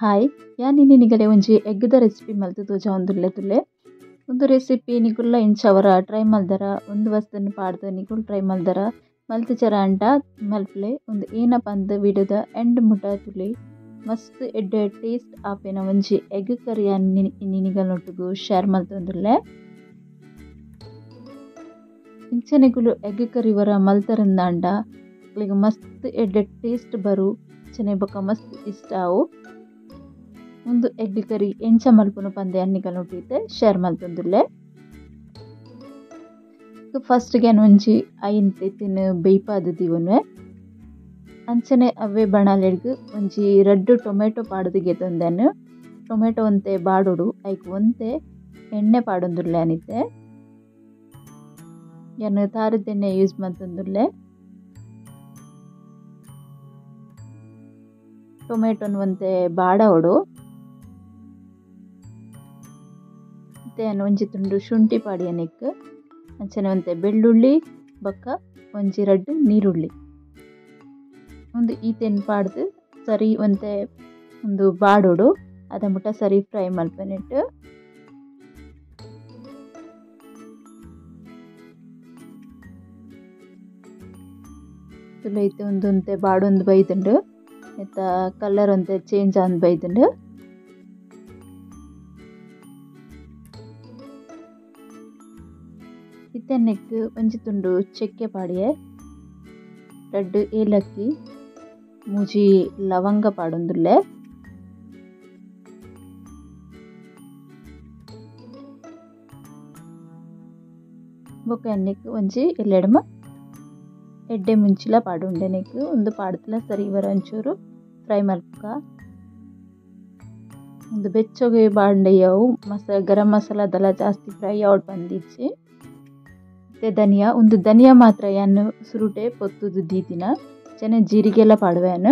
Hi ಯಾನ್ ಇನಿ ನಿಗಲೆ ಒಂಜಿ ಎಗ್ದ ರೆಸಿಪಿ ಮಲ್ತ್ ತೋಜಾವೊಂದುಲ್ಲೆ ತುಲೆ ಉಂದು ರೆಸಿಪಿ ನಿಕುಲ್ಲ ಇಂಚವರ ಟ್ರೈ ಮಲ್ದರ ಉಂದು ವಸ್ತುನ್ ಪಾಡ್ದ್ ನಿಕುಲ್ ಟ್ರೈ ಮಲ್ದರ ಮಲ್ತಿಜರ ಅಂಡ ಮಲ್ಪುಲೆ ಉಂದು ಏನ ಪಂದ್ ವಿಡಿಯೋದ ಎಂಡ್ ಮುಟ ತುಲೆ ಮಸ್ತ್ ಎಡ್ಡೆ ಟೇಸ್ಟ್ ಆಪಿನ ಒಂಜಿ ಎಗ್ ಕರಿ ಇನಿ ನಿಗಲ್ನೊಟ್ಟುಗು ಶೇರ್ ಮಲ್ತೊಂದುಲ್ಲೆ. ಇಂಚ ನಿಕುಲು ಎಗ್ ಕರಿ ವರ ಮಲ್ತರಿಂದಾಂಡ ನಿಕ್ಲೆಗ್ ಮಸ್ತ್ ಎಡ್ಡೆ ಟೇಸ್ಟ್ ಬರು ಅಂಚನೆ ಬೊಕ ಮಸ್ತ್ ಇಷ್ಟ ಆವು. ಉಂದು ಎಗ್ ಕರಿ ಎಂಚ ಮಲ್ಪುನು ಪಂದ್ ಯಾನ್ ನಿಗಲ್ನೊಟ್ಟಿಗೆ ಶೇರ್ ಮಲ್ತೊಂದುಲ್ಲೆ. ಫಸ್ಟ್ ಗೆ ಒಂಜಿ 5 ತೆತ್ತಿನ್ ಬೇಯ್ಪಾದ್ ದೀವೊನ್ವೆ. ಅಂಚನೆ ಅವ್ವೆ ಬಣಲೆಡ್ಗ್ ಒಂಜಿ ರಡ್ಡ್ ಟೊಮೆಟೊ ಪಾಡ್ದ್ ಗೆತೊಂದೆನ್. ಟೊಮೆಟೊ ಒಂತೆ ಬಾಡೊಡು ಐಕ್ ಒಂತೆ ಎಣ್ಣೆ ಪಾಡೊಂದುಲ್ಲೆ ಯಾನಿತ್ತೆ. ಯಾನ್ ತಾರದ ಎಣ್ಣೆ ಯೂಸ್ ಮಲ್ತೊಂದುಲ್ಲೆ. ಟೊಮೆಟೊನ್ ಒಂತೆ ಬಾಡವೊಡು. ಇತ್ತೆ ಯಾನ್ ಒಂಜಿ ತುಂಡು ಶುಂಠಿ ಪಾಡಿಯೆನೆಕ್ ಅಂಚನೆ ಒಂತೆ ಬೆಳ್ಳುಳ್ಳಿ ಬೊಕ್ಕ ಒಂಜಿ ರಡ್ಡ್ ನೀರುಳ್ಳಿ ಉಂದು ಈತೆನ್ ಪಾಡ್ದ್ ಸರಿ ಒಂತೆ ಉಂದು ಬಾಡೊಡು ಅದ ಮುಟ ಸರಿ ಫ್ರೈ ಮಲ್ಪನೆಟ್. ತುಲೆ ಇತ್ತೆ ಉಂದು ಒಂತೆ ಬಾಡೊಂದು ಬೈದುಂಡು, ನೆತ್ತ ಕಲರ್ ಒಂತೆ ಚೇಂಜ್ ಆಂದ್ ಬೈದುಂಡು. ಇತ್ತೆ ನೆಕ್ಕ್ ಒಂಜಿ ತುಂಡು ಚಕ್ಕೆ ಪಾಡಿಯೆ, ರಡ್ಡ್ ಏಲಕ್ಕಿ, ಮೂಜಿ ಲವಂಗ ಪಾಡೊಂದುಲ್ಲೆ. ಬೊಕ್ಕ ನೆಕ್ಕ್ ಒಂಜಿ ಎಲ್ಲೆಡ್ಮ ಎಡ್ಡೆ ಮುಂಚಿಲ ಪಾಡುಂಡೆ. ನೆಕ್ಕ್ ಉಂದು ಪಾಡ್ದಲ ಸರಿ ವರ ಒಂಚೂರು ಫ್ರೈ ಮಲ್ಪುಗ. ಉಂದು ಬೆಚ್ಚಗೆ ಬಾಂಡೆಯವು ಗರಂ ಮಸಾಲದಲ ಜಾಸ್ತಿ ಫ್ರೈ ಆವೊಡು ಪಂದಿಜ್ಜಿ. ಧನಿಯಾ ಉಂದು ಧನಿಯಾ ಮಾತ್ರ ಯಾನ್ ಸುರುಟೆ ಪೊತ್ತುದು ದೀತಿನ, ಅಂಚನೆ ಜೀರಿಗೆಲ ಪಾಡುವೆ ಯಾನ್.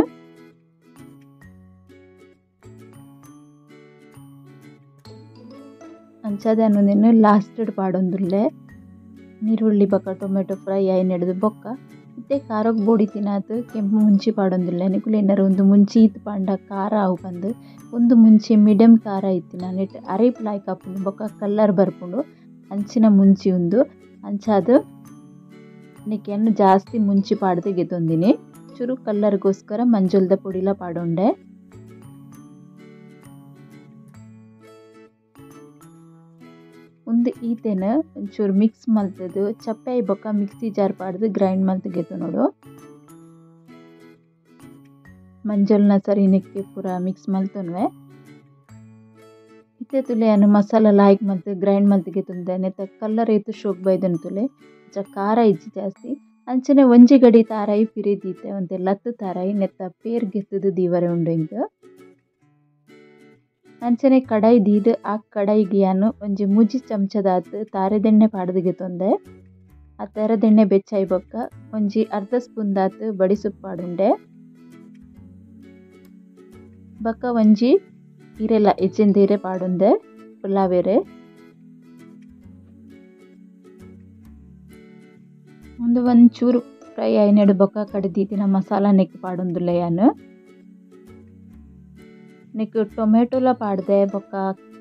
ಅಂಚಾದ್ ಯಾನ್ ಉಂದೆನ್ ಲಾಸ್ಟ್ ಡ್ ಪಾಡೊಂದುಲ್ಲೆ. ನೀರುಳ್ಳಿ ಬೊಕ್ಕ ಟೊಮೆಟೊ ಫ್ರೈ ಆಯಿನೆಡ್ದ್ ಬೊಕ್ಕ ಇತ್ತೆ ಖಾರಗ್ ಬೋಡಿತ್ತಿನಾತ್ ಕೆಂಪು ಮುಂಚಿ ಪಾಡೊಂದುಲ್ಲೆ. ನಿಕುಲು ಏನಾರ ಉಂದು ಮುಂಚಿ ಈತ್ ಪಾಂಡ ಖಾರ ಆವು ಪಂದ್ ಉಂದು ಮುಂಚಿ ಮೀಡಿಯಂ ಖಾರ ಇತ್ತಿನ ನೆಟ್ ಅರೇಪ್ ಲಾಯ್ಕ್ ಆಪುಂಡು ಬೊಕ್ಕ ಕಲರ್ ಬರ್ಪುಂಡು ಅಂಚಿನ ಮುಂಚಿ ಉಂದು. ಅಂಚಾದ್ ನೆಕ್ ಯಾನ್ ಜಾಸ್ತಿ ಮುಂಚಿ ಪಾಡ್ದ್ ಗೆತೊಂದಿನಿ. ಚೂರು ಕಲರ್ಗೋಸ್ಕರ ಮಂಜೊಲ್ದ ಪೊಡಿಲ ಪಾಡೊಂಡೆ. ಉಂದು ಈತೆನ್ ಒಂಚೂರು ಮಿಕ್ಸ್ ಮಲ್ತುದು ಚಪ್ಪೆ ಬೊಕ್ಕ ಮಿಕ್ಸಿ ಜಾರ್ ಪಾಡ್ದ್ ಗ್ರೈಂಡ್ ಮಲ್ತ್ ಗೆತೊನೊಡು. ಮಂಜೊಲ್ನ ಸರಿ ನೆಕ್ಕೆ ಪೂರ ಮಿಕ್ಸ್ ಮಲ್ತೊನ್ವೆ. ಇತ್ತೆ ತುಲೆ ಯಾನ್ ಮಸಾಲ ಲಾಯ್ಕ್ ಮಲ್ತ್ ಗ್ರೈಂಡ್ ಮಲ್ತ್ ಗೆತೊಂದೆ. ನೆತ್ತ ಕಲರ್ ಏತ್ ಶೋಕ್ ಬೈದುಂಡು ತುಲೆ, ಅಂಚ ಖಾರ ಇಜ್ಜಿ ಜಾಸ್ತಿ. ಅಂಚನೆ ಒಂಜಿ ಗಡಿ ತಾರಾಯಿ ಪಿರಿ ದೀತೆ ಒಂತೆ ಲತ್ತ್ ತಾರಾಯಿ ನೆತ್ತ ಪೇರ್ ಗೆತ್ತುದು ದೀವರೆ ಉಂಡು ಎಂಕ್. ಅಂಚನೆ ಕಡಾಯಿ ದೀದ್ ಆ ಕಡಾಯಿಗ್ ಯಾನ್ ಒಂಜಿ ಮೂಜಿ ಚಮಚದಾತ್ ತಾರೆದೆಣ್ಣೆ ಪಾಡ್ದ್ ಗೆತೊಂದೆ. ಆ ತಾರೆದೆಣ್ಣೆ ಬೆಚ್ಚಾಯಿ ಬೊಕ್ಕ ಒಂಜಿ ಅರ್ಧ ಸ್ಪೂನ್ ದಾತ್ ಬಡಿಸೊಪ್ಪು ಪಾಡುಂಡೆ. ಬೊಕ್ಕ ಒಂಜಿ ಇರೆಲ ಎಜ್ಜೆಂದ ಇರೆ ಪಾಡುಂದೆ ಪುಲಾವೆರೆ. ಉಂದು ಒಂಚೂರು ಫ್ರೈ ಆಯಿನೆಡ್ ಬೊಕ್ಕ ಕಡೆದೀತಿನ ಮಸಾಲ ನೆಕ್ ಪಾಡೊಂದುಲ್ಲೆ ಯಾನ್. ನೆಕ್ ಟೊಮೆಟೊಲ ಪಾಡ್ದೆ ಬೊಕ್ಕ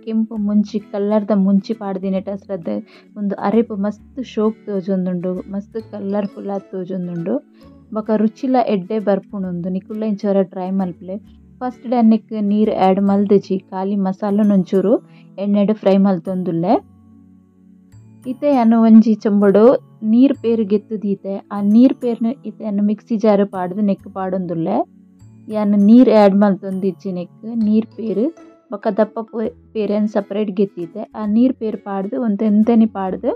ಕೆಂಪು ಮುಂಚಿ ಕಲರ್ದ ಮುಂಚಿ ಪಾಡ್ದಿನೆಟ ಅಸ್ರದ್ ಉಂದು ಅರೇಪು ಮಸ್ತ್ ಶೋಕ್ ತೋಜೊಂದುಂಡು, ಮಸ್ತ್ ಕಲರ್ಫುಲ್ ಆದ್ ತೋಜೊಂದುಂಡು ಬೊಕ್ಕ ರುಚಿಲ ಎಡ್ಡೆ ಬರ್ಪುಂಡು. ಉಂದು ನಿಕುಲ್ಲ ಇಂಚ ಟ್ರೈ ಮಲ್ಪುಲೆ. ಫಸ್ಟ್ ಡೇ ನೆಕ್ ನೀರು ಆ್ಯಡ್ ಮಲ್ದಿಜಿ, ಖಾಲಿ ಮಸಾಲನ್ ಒಂಚೂರು ಎಣ್ಣೆಡ್ ಫ್ರೈ ಮಲ್ತೊಂದುಲ್ಲೆ. ಇತ್ತೆ ಯಾನ್ ಒಂಜಿ ಚೊಂಬುಡು ನೀರು ಪೇರು ಗೆತ್ತು ದೀತೆ. ಆ ನೀರು ಪೇರ್ನ ಇತ್ತೆ ಯಾನ್ ಮಿಕ್ಸಿ ಜಾರ್ ಪಾಡ್ದ್ ನೆಕ್ ಪಾಡೊಂದುಲ್ಲೆ. ಯಾನ್ ನೀರು ಆ್ಯಡ್ ಮಲ್ತೊಂದಿಜ್ಜಿ ನೆಕ್, ನೀರು ಪೇರು ಬೊಕ್ಕ ದಪ್ಪ ಪೇರೆನ್ ಸಪ್ರೇಟ್ ಗೆತ್ತಿದ್ದೆ. ಆ ನೀರು ಪೇರು ಪಾಡ್ದ್ ಒಂತೆ ಒಂತೆನೆ ಪಾಡ್ದ್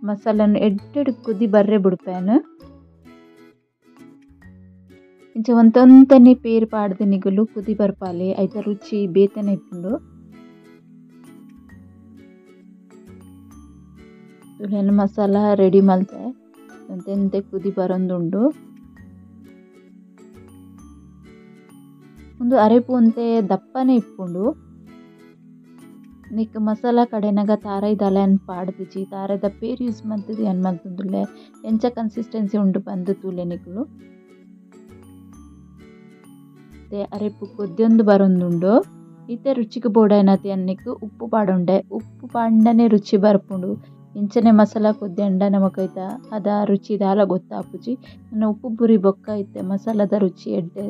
ಮಸಾಲನ್ ಎಡ್ಡೆಡ್ ಕುದಿ ಬರ್ರೆ ಬುಡ್ಪೇನ್. ಇಂಚ ಒಂತೊಂತನೆ ಪೇರು ಪಾಡ್ದ್ ನಿಗುಲು ಕುದಿ ಬರ್ಪಾಲೆ, ಐತ ರುಚಿ ಬೇತನೆ ಇಪ್ಪುಂಡು. ತುಲೆನ್ ಮಸಾಲ ರೆಡಿ ಮಲ್ತೆ ಒಂತೆಂತೆ ಕುದಿ ಬರೊಂದುಂಡು. ಉಂದು ಅರೆಪು ಒಂತೆ ದಪ್ಪನೆ ಇಪ್ಪುಂಡು. ನೆಕ್ ಮಸಾಲ ಕಡೆನಗ ತಾರಾಯಿ ದಾಲ ಯಾನ್ ಪಾಡ್ದಿಜಿ, ತಾರಾಯಿದ ಪೇರ್ ಯೂಸ್ ಮಲ್ತುದು ಯಾನ್ ಮಲ್ತೊಂದುಲ್ಲೆ. ಎಂಚ ಕನ್ಸಿಸ್ಟೆನ್ಸಿ ಉಂಡು ಪಂದ್ ತೂಲೆ ನಿಕುಲು. ಇತ್ತೆ ಅರೆಪು ಕೊದ್ಯೊಂದು ಬರೊಂದುಂಡು. ಇತ್ತೆ ರುಚಿಗೆ ಬೋಡಾಯಿನಾತ್ ಎಣ್ಣೆಗ್ ಉಪ್ಪು ಪಾಡೊಂಡೆ. ಉಪ್ಪು ಪಾಂಡನೆ ರುಚಿ ಬರ್ಪುಂಡು. ಇಂಚನೆ ಮಸಾಲ ಕೊದ್ಯಂಡ ನಮಕ್ ಐತ ಅದ ರುಚಿ ದಾಲ ಗೊತ್ತಾಪುಜಿ. ಉಪ್ಪು ಪುರಿ ಬೊಕ್ಕ ಇತ್ತೆ ಮಸಾಲದ ರುಚಿ ಎಡ್ಡೆ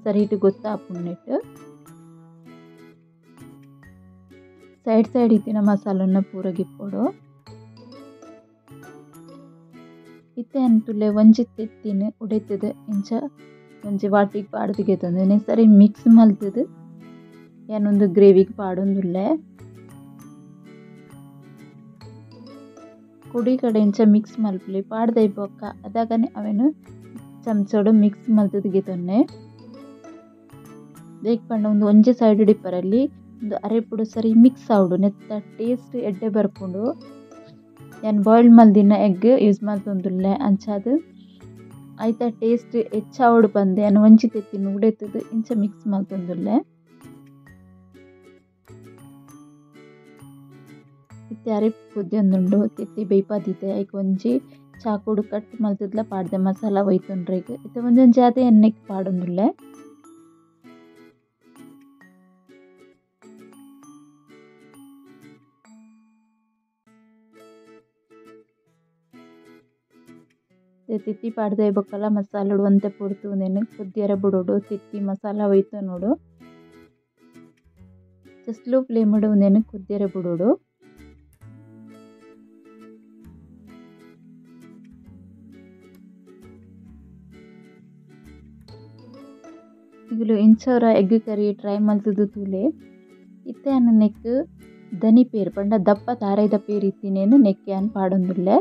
ಸರಿಟ್ ಗೊತ್ತಾಪುಂಡು. ಸೈಡ್ ಸೈಡ್ ಇತ್ತಿನ ಮಸಾಲನ್ನ ಪೂರ ಗಿಪ್ಪೊಡು. ಇತ್ತೆ ಅಂತುಲೆ ಒಂಜಿ ತೆತ್ತಿನ ಉಡೆತದ ಇಂಚ ಒಂಜಿ ವಾಟಿಗೆ ಪಾಡ್ದು ಗೆತೊಂದು ಸರಿ ಮಿಕ್ಸ್ ಮಲ್ತದು ಯಾನೊಂದು ಗ್ರೇವಿಗೆ ಪಾಡೊಂದುಲ್ಲೆ. ಕುಡಿ ಕಡೆ ಇಂಚ ಮಿಕ್ಸ್ ಮಲ್ಪುಲಿ ಪಾಡ್ದೈ ಬೊಕ್ಕ ಅದಾಗನೆ ಅವೆನು ಚಮಚೋಡು ಮಿಕ್ಸ್ ಮಲ್ತದು ಗೆತೊನ್ನೆ. ದೇಕ್ ಪಂಡ ಒಂದು ಒಂಜಿ ಸೈಡ್ ಡಿಪ್ಪರಲ್ಲಿ ಒಂದು ಅರೆಪುಡು ಸರಿ ಮಿಕ್ಸ್ ಆವಡು ನೆತ್ತ ಟೇಸ್ಟ್ ಎಡ್ಡೆ ಬರ್ಪುಂಡು. ಯಾನ್ ಬಾಯ್ಲ್ ಮಲ್ದಿನ ಎಗ್ ಯೂಸ್ ಮಲ್ತೊಂದುಲ್ಲೆ ಅಂಚಾದ್ ಐತ ಟೇಸ್ಟ್ ಹೆಚ್ಚಾವಡು ಪಂದ್ ಯಾನ್ ಒಂಜಿ ತೆತ್ತಿನ ಉಡೆತದು ಇಂಚ ಮಿಕ್ಸ್ ಮಲ್ತೊಂದುಲ್ಲೆ. ಇತ್ತೆ ಅರೆಪು ಕೊದ್ಯೊಂದುಂಡು. ತೆತ್ತಿ ಬೇಯ್ಪಾದಿತ್ತೆ ಐಕ್ ಒಂಜಿ ಚಾಕುಡು ಕಟ್ ಮಲ್ತುದ್ಲ ಪಾಡ್ದೆ ಮಸಾಲ ಒಯ್ತೊನ್ರೆಗ್. ಇತ್ತೆ ಒಂಜೊಂಜಿ ಆದ್ ಎಣ್ಣೆಗ್ ಪಾಡೊಂದುಲ್ಲೆ. ತೆತ್ತಿ ಪಾಡ್ದೆ ಬೊಕ್ಕಲ ಮಸಾಲಡು ಒಂತೆ ಪೊರ್ತು ಉಂದೆನ್ ಕೊದ್ಯರೆ ಬುಡೊಡು. ತೆತ್ತಿ ಮಸಾಲ ಒಯ್ತೊನೊಡು. ಸ್ಲೋ ಫ್ಲೇಮ್ ಉಂದೆನ್ ಕೊದ್ಯರೆ ಬುಡೊಡು. ಇಗುಲು ಇಂಚವರ egg curry try ಮಲ್ತುದು ತೂಲೆ. ಇತ್ತೆ ಯಾನ್ ನೆಕ್ ದನಿ ಪೇರ್ ಪಂಡ ದಪ್ಪ ತಾರಾಯಿದ ಪೇರ್ ಇತ್ತಿನೇನು ನೆಕ್ ಯಾನ್ ಪಾಡೊಂದುಲ್ಲೆ.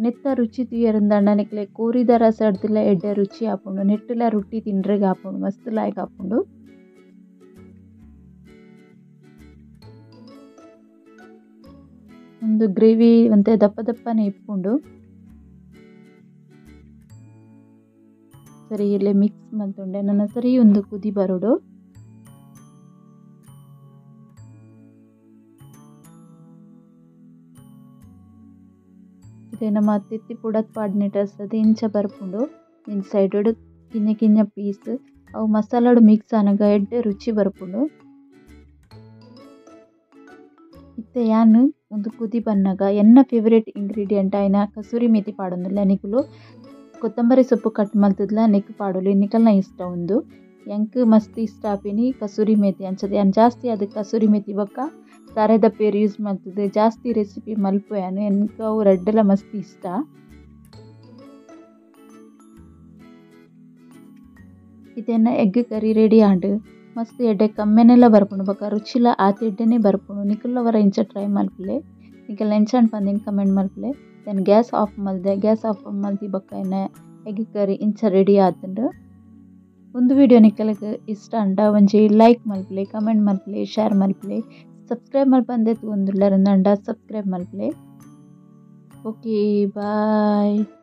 ನೆತ್ತ ರುಚಿ ತೂಯೆರಂದಾಂಡ ನೆಕ್ಲೆ ಕೋರಿದ ರಸ ಅಡ್ದಲ ಎಡ್ಡೆ ರುಚಿ ಆಪುಂಡು. ನೆಟ್ಟುಲ ರೊಟ್ಟಿ ತಿನ್ರೆಗ್ ಆಪುಂಡು, ಮಸ್ತ್ ಲಾಯ್ಕ್ ಆಪುಂಡು. ಉಂದು ಗ್ರೇವಿ ಒಂತೆ ದಪ್ಪ ದಪ್ಪನೆ ಇಪ್ಪುಂಡು. ಸರಿ ಇಲ್ಲೇ ಮಿಕ್ಸ್ ಮಲ್ತುಂಡೆ ನನ್ನ ಸರಿ ಒಂದು ಕುದಿ ಬರೋಡು. ಇತ್ತೆ ನಮ್ಮ ತೆತ್ತಿ ಪುಡತ್ ಪಾಡ್ನೆಟ್ ಇಂಚ ಬರ್ಪುಂಡು. ಇನ್ ಸೈಡ್ ಕಿನ್ನ ಕಿನ್ನ ಪೀಸ್ ಅವು ಮಸಾಲಾಡು ಮಿಕ್ಸ್ ಆನಗ ಎಡ್ಡೆ ರುಚಿ ಬರ್ಪುಂಡು. ಇತ್ತೆ ಯಾನ್ ಉಂದು ಕುದಿ ಬನ್ನಗ ಎನ್ನ ಫೇವರೇಟ್ ಇಂಗ್ರೀಡಿಯೆಂಟ್ ಆಯಿನ ಕಸೂರಿ ಮೇಥಿ ಪಾಡೊಂದುಲ್ಲೆ. ನಿಕುಲು ಕೊತ್ತಂಬರಿ ಸೊಪ್ಪು ಕಟ್ ಮಲ್ತುದ್ಲ ನೆಕ್ ಪಾಡೊಲಿ, ನಿಕಲ್ನ ಇಷ್ಟ ಉಂದು. ಎಂಕ್ ಮಸ್ತ್ ಇಷ್ಟ ಆಪಿನಿ ಕಸೂರಿ ಮೇಥಿ. ಅಂಚದ ಯಾನ್ ಜಾಸ್ತಿ ಅದು ಕಸೂರಿ ಮೇಥಿ ಬೊಕ್ಕ ತಾರೆದ ಪೇರ್ ಯೂಸ್ ಮಲ್ತುದು ಜಾಸ್ತಿ ರೆಸಿಪಿ ಮಲ್ಪು ಯಾನ್. ಎಂಕ್ ಅವು ರಡ್ಡೆಲ ಮಸ್ತ್ ಇಷ್ಟ. ಇದನ್ನ egg curry ready ಆಂಡ್. ಮಸ್ತ್ ಎಡ್ಡೆ ಕಮ್ಮೆನೆಲ್ಲ ಬರ್ಪುಂಡು ಬೊಕ್ಕ ರುಚಿಲ ಆತ್ ಎಡ್ಡೆನೆ ಬರ್ಪುಂಡು. ನಿಕುಲು ಇಂಚ ಟ್ರೈ ಮಲ್ಪುಲೆ. ನಿಕಲ್ನ ಎಂಚ ಪಂದ್ ಕಮೆಂಟ್ ಮಲ್ಪುಲೆ. Then gas off ಮಲ್ದೆ. ಗ್ಯಾಸ್ ಆಫ್ ಮಲ್ತಿ ಬೊಕ್ಕ ಎನ್ನ ಎಗ್ ಕರಿ ಇಂಚ ರೆಡಿ ಆತುಂಡು. ಉಂದು ವಿಡಿಯೋ ನಿಕಲ್ಗ್ ಇಷ್ಟ ಅಂಡ ಒಂಜಿ ಲೈಕ್ ಮಲ್ಪುಲೆ, ಕಮೆಂಟ್ ಮಲ್ಪುಲೆ, ಶೇರ್ ಮಲ್ಪುಲೆ. ಸಬ್ಸ್ಕ್ರೈಬ್ ಮಲ್ಪಂದೆ ತೂವೊಂದುಲ್ಲೆರ್ ಅಂಡ ಸಬ್ಸ್ಕ್ರೈಬ್ ಮಲ್ಪುಲೆ. Okay bye.